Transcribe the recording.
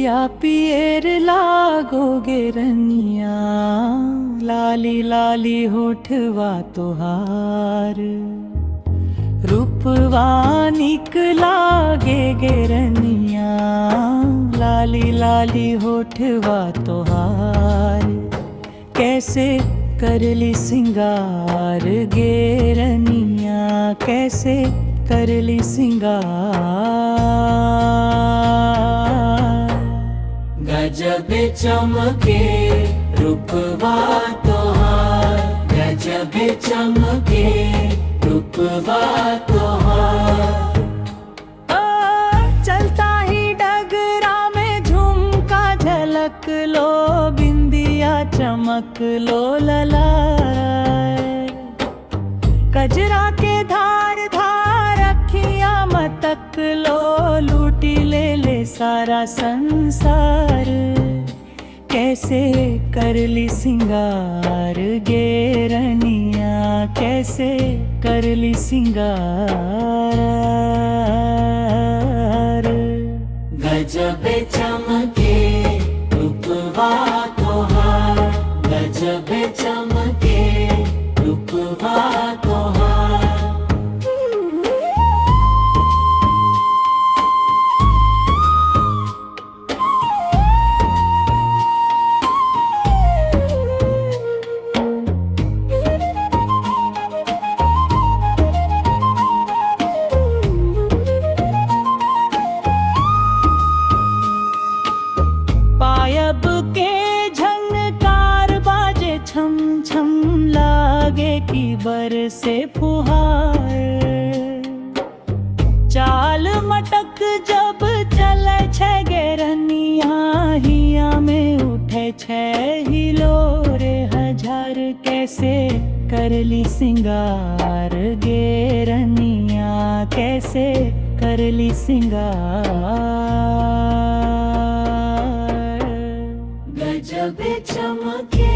केसिया पियर लागो गेरनिया, लाली लाली होठवा तोहार। रूपवा निक लागे गेरनिया, लाली लाली होठवा तोहार। कैसे करली सिंगार गेरनिया, कैसे करली सिंगार। गजब चमके रूपवा तोहार, गजब चमके रूपवा तोहार। चलता ही डगरा में झुमका झलक लो, बिंदिया चमक लो लला। कजरा के धार धार अखियां मतक लो, लूटी ले ले सारा संसार। कैसे करली सिंगार गेरनिया, कैसे करली सिंगार। गजब चमके रूपवा तोहार, गजब चमके रूपवा तोहार। पायब के झंकार बाजे छम छम, लागे की बरसे फुहार। चाल मटक जब चले छे गेरनिया, हिया में उठे छे हिलोरे हजार। कैसे करली सिंगार गेरनिया, कैसे करली सिंगार। गजब चमके